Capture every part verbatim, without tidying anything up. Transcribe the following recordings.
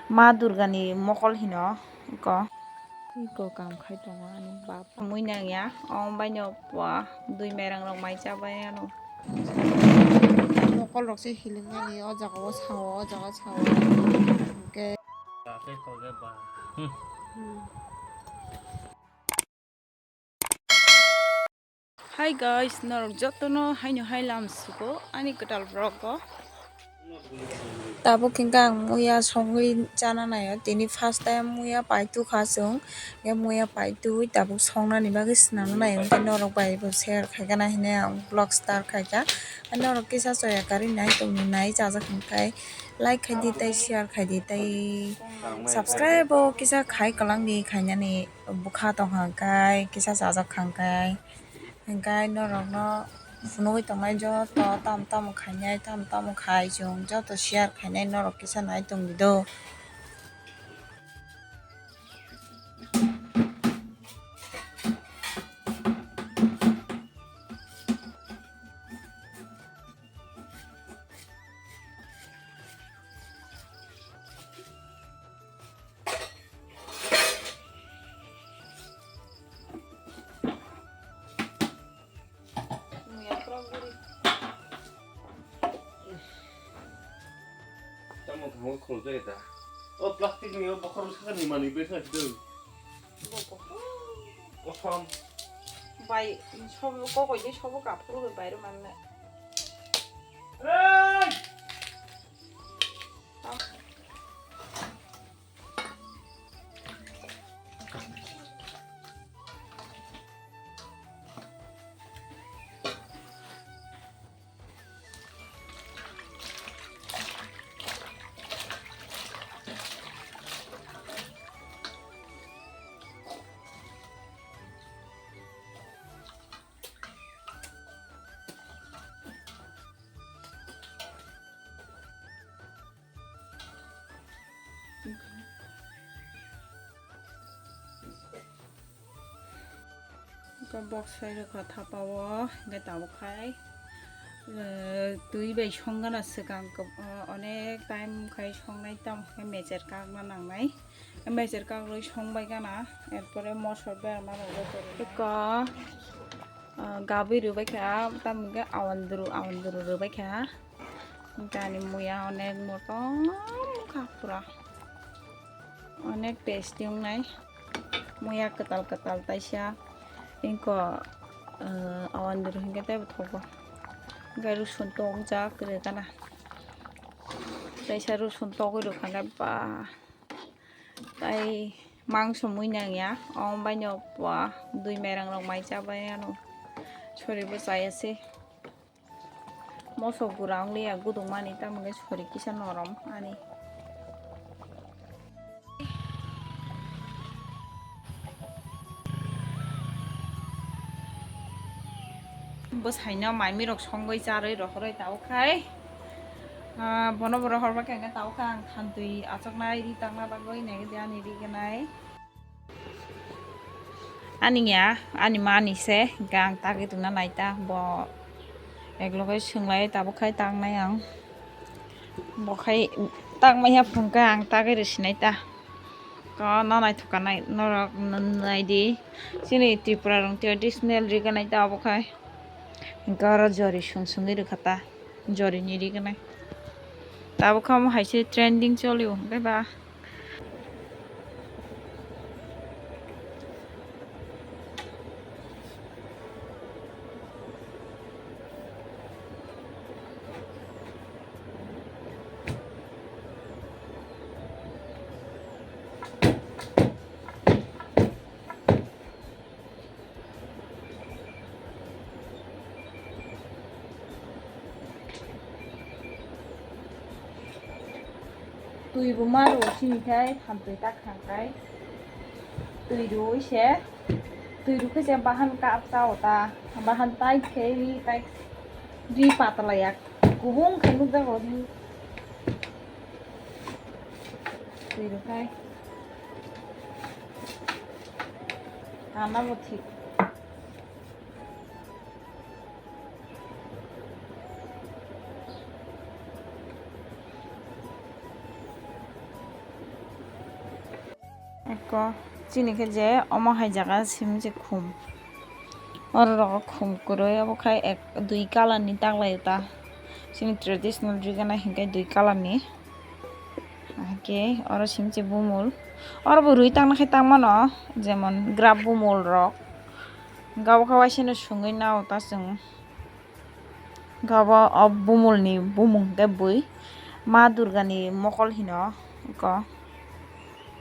Ma Durgani mokol hino iko. Iko kam khai tongo ani bap. Mui nang ya, o baino pua dui mairang rok mai cha bai ano. Mokol rok se hiling nani o jaga o sao, o jaga sao. Hwnkhe. Hi guys, norok jotono haino hai lam sugo ani kwtal vlog o. Tabuk hinkhe ang muya songwi chana naio, tini first time muya paitukha chwng, hwnkhe muya paitwi tabuk songnani bagwi swnamna naio, hwnkhe norok bai bo share khaikha na hinwi ang vlog start khaikha. Norok kisa choya karwi nai tongdi, nai chajak hwnkhe like khaidi tei share khaidi tei subscribe bo kisa khai kwlangdi khainani. Bwkha tongkha hwnkhe kisa chajak kha hwnkhe, hwnkhe norokno phunugwi tongnai joto tamo tamo khainai, tamo tamo khai chwng joto share khainai, norok kisa nai tongdi do. Tamo khango khulujak eta. O plastic ni o bokhorok sakani manwi bai kha sitwng. Bo bokhorok. Kosom. Bai, sobo kokoi ni sobo kaphuru bai ro manne. Hey! Box sai rwkha thapa o, hwnkhe tabuk khai, eh, twi bai songana swkang, eh, onek time khai songnai, tamo khe mecher kakna nangnai. Mecher kakrwi songbai gana, erpore mosor berma rok joto rwna. Eko, ah, gabwi rwbai kha, tamo hwnkhe awandru, awandru rwbai kha. Hwnkhe ani muya onek motom kha pura. Onek tasty wngnai. Muya kwtal kwtal taisa. Inko, ah, awandru hwnkhe teibo thogo. Hwnkhe rwsong tokjak rwgana. Taisa rwsong togwi rwkha hwnkhe ba. Tai mangso mui nang ya, o baino pua dui mairang rok mai cha bai ano. Sori bo chaya se. Moso gura wng liya gudung mani, tamo khe sori kisa norom ani. Bwsaino maimi rok songwi charwi rohorwi tabuk khai. Ah, bono bo rohorba khe hwnkhe tabuk khe ang khantwi achuknai ri tangna bagwi nai ani ri gwnai. Ani ya, ani mani se, hwnkhe ang tagwi tongna nai ta, bo ek loge swnglai tabuk khai tangnai ang. Bo khai tangmani ya phunukhe ang tagwi rwsinai ta. Ko no naithok kanai norok naidi. Chini Tripura rok traditional ri kanai ta obo khai. Hwnkhe oro jori sung sungwi rwkha ta. Jori ni ri kanai. Tabuk khe omo hai se trending choli o hwnkhe ba. Twi bo ma rwo sini khai, hamtwi ta khang khai. Twi rwui se, twi rwkhe se bahan kap ta o ta, bahan tight khe ri tight, ri patla ya, kubung khe nukjago ri. Twi rwkhai. Kana bo thik. Eko, chini khe je omo hai jaga simi je khum. Oro rogo khum kwrwi, obo khai ek, dui colour ni taglai ta. Chini traditional rigana hinkhe dui colour ni. Hake oro simi je bumul. Oro bo rwi tangna khai tangmano, jemon grab bumul rok. Gabo kha waisano sungwi nao ta chwng. Gabo o bumulni bumung hwnkhe bui Ma Durgani mokol hino, eko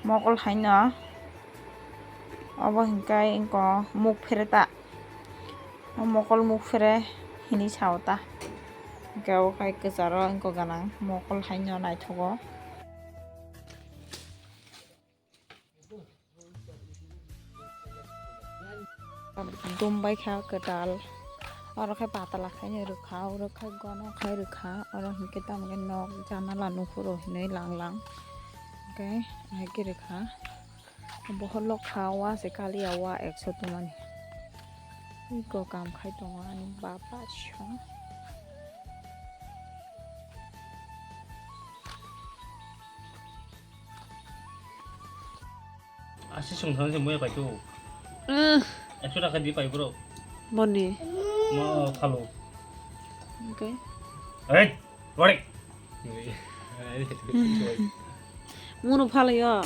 mokol haino. Obo hwnkhe eko muk phere ta, o mokol muk phere hinwi sao ta. Hwnkhe obo khai kwcharo eko gwnang mokol haino naithogo. Dumbai kha kwtal. Oro khe patala khaino rwkha, oro khe gono khai rwkha, oro hinkhe tamo khe nok janala nukhuro hinwi lang lang. Hwnkhe hai khe rwkha. Bohor lok kha, wa se kaliya wa ekso tongmani. Eko kam khai tongo ani baba song. Asi sung thang se muya pai tu. Ekso taka di pai bro. Boni. Mo khalo. Okay. Hey, Rorik. Muno phalo yo.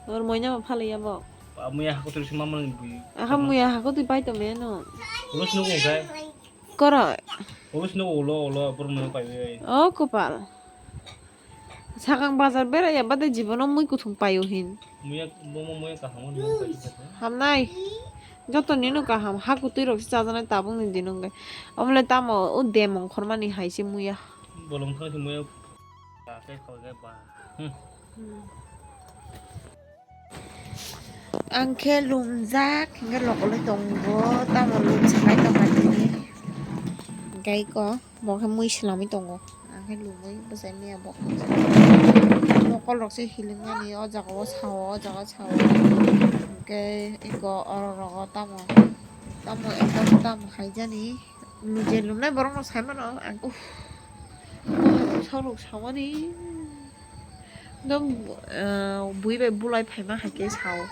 Or moina phalo yo bo. Muya hakutri sima man bui. Aha muya hakutri pai to meno. Ulus nugo kai. Koro. Ulus nugo ulo ulo bro no pai bai. Oh, kopal. Sakang bazar beraiya bade jibono mui kuthung paio hin. Muya, bomo muya kaham hwnwi paikha. Hamnai. Joto nino kaham, ha kutui rok se chajaknai tabuk ni dino hwnkhe. Omo le tamo o dem ongkhormani hai se muya. Bolong thang se muya. Ba, tei khol ge ba. Hmm. Ang khe lumjak, hingke lokolwi tongo, tamo lum sakai tongkha tini. Hingke eko, bo khe mui swlamwi tongo. Ang khe lumwi bwsai maya bo. Mokol rok se hilikmani o jaga o sao, o jaga o sao. Hingke eko oro rogo tamo, tamo ekdam tamo khaijani. Je lumnai borok no sai mano, ang, uff. Sorok samani. Ekdom, ah, bui bai bulai phaima hai khe sao.